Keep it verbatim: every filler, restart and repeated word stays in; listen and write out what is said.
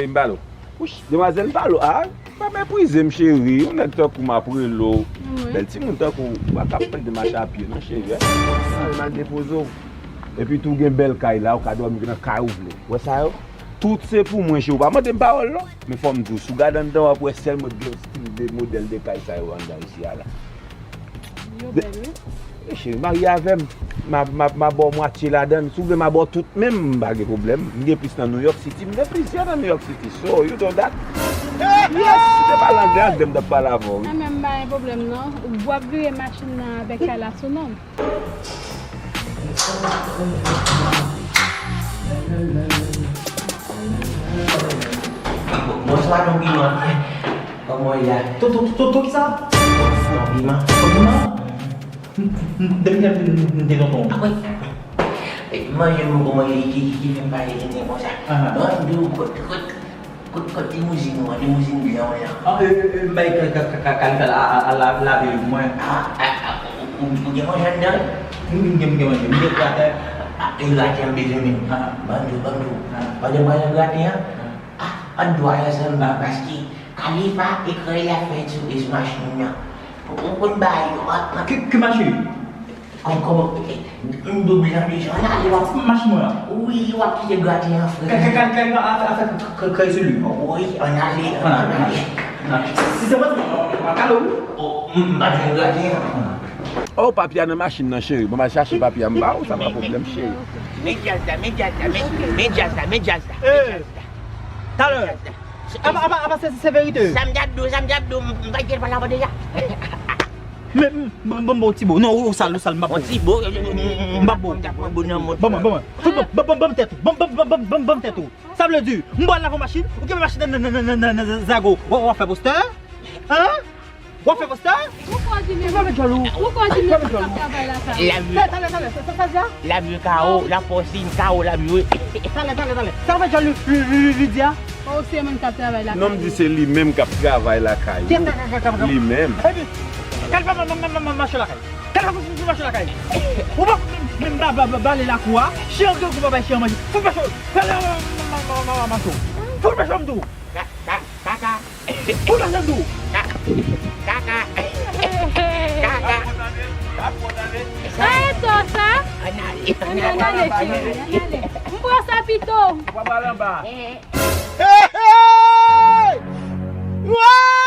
M pale w. Wouch, demwazèl, m pale w. Ah, pa meprize m, cheri. Yon nèg tankou m ap rele w. Bèl timoun tankou w pa ka ap fè demach a pye, non, cheri. Al mal depoze w. Epi tou, gen bèl kay la, ou ka dòmi nan kay ou vle. Wè sa yo? Tout se pou mwen, cheri. Ou pa mande m pawòl, non. Men fò m di w, si w gade anndan, w ap wè sèl mòd de stil de modèl de kay sa yo anndan isi a la. Yo bèl, wi. E cheri, marye avè m. M a, m a, m a ba w mwatye ladan l. Si w vle, m a ba w tout menm, m pa gen pwoblèm. M gen plis nan New York City. M gen plizyè nan New York City. So, you know that? Yes! Si te pale anglè, anglè m t ap pale avè w, wi. Mwen menm, m pa gen pwoblèm, non. W ap vire machin nan avèk kay la sou non m. Bonswa, non, Guiman. Kòman w ye a? Tou, tou, tou, tou, kisa? Bonswa, Guiman. Tou, Guiman? M, m, m, depi lè m, m, m te tonton. Ah, wi. E, manje m poko manje, ki, ki, ki fè m pale tenten konsa. Ah. Ban m di w, kot, kot, kot, kot limouzin ou an, limouzin blan w lan? Ah, e, e, e, m bay ka, ka, ka, ka, Kalifè la, a, a, a, la, lave l pou mwen. Ah, ah, ah, ou, ou, ou gen manje anndan? M, m gen, m gen manje. M gen graten. Ah, e graten an bezwen menm. Ah. Ban m di w, ban m di w. Ah. Pandan m pral nan graten an, ah, ann dwal ansanm, ba, paske Kalifa e kreye afè sou, sou machin nan. Ou, ou konn bagay yo, a, a. Ki, ki machin? Kòm, kòm, e, e, m doub lan de jan la, li w ap. Machin mwen an? Wi, w ap kite graten an fre. Ka, ka, ka, ka, ka, afè k, k, k, kreye sou li. Wi, ann ale, ann ale. Ann ale. Si se mwen, m ap kale w. O, m, m pa jwenn graten an. O, papye a nan machin nan, cheri. Bon, m al chache papye a, m ba w, sa pa pwoblèm, cheri. Men djaz la, men djaz la, men, men djaz la, men djaz la, men djaz la. Talè. Apa, apa, apa se, se verite? Sa m t ap di w, sa m t ap di w, m, m pa t gen pale avè w deja. Men, m, ban, ban, ban m ba w ti bo. Non, ou sal, ou sal, m p ap ba w. Yon ti bo, m p ap ba w. Ban mwen, ban mwen. Fout ban, ban, ban, ban m tèt ou. Ban, ban, ban, ban, ban, ban m tèt ou. Sa vle di, m pral lave machin, ou kenbe machin nan, nan, nan zago. W ap, w ap fè postè? Hein? W ap fè postè? Ou konnen ou. Ou konnen ou k ap travay lakay. Talè, talè, talè, sa, sa, sa di a? Labri kawo, lapòsin kawo labri. Talè, talè, talè. Sa vle di a, li, li, li, li di a? Ou se moun k ap travay lakay. Non, m di se li menm k ap travay lakay. Li menm. Epi, Kalifè, ma, ma, ma, ma, mache lakay. Kalifè, fout, fout, fout mache lakay. Ou pa menm, menm ba, ba, ba, bale lakou a. Chen grangou pa bay chen manje. Fout mache. Kalifè, ma, ma, ma, ma, mache. Fout mache, m di w. Ka, ka, kaka. Pou la janm di w. Kaka. Kaka. Kaka. Sa e to sa? Ann ale, ann ale. Ann ale, cheri, ann ale. M pran sa pito. W ap al anba. Eh. Hey, hey! Wa!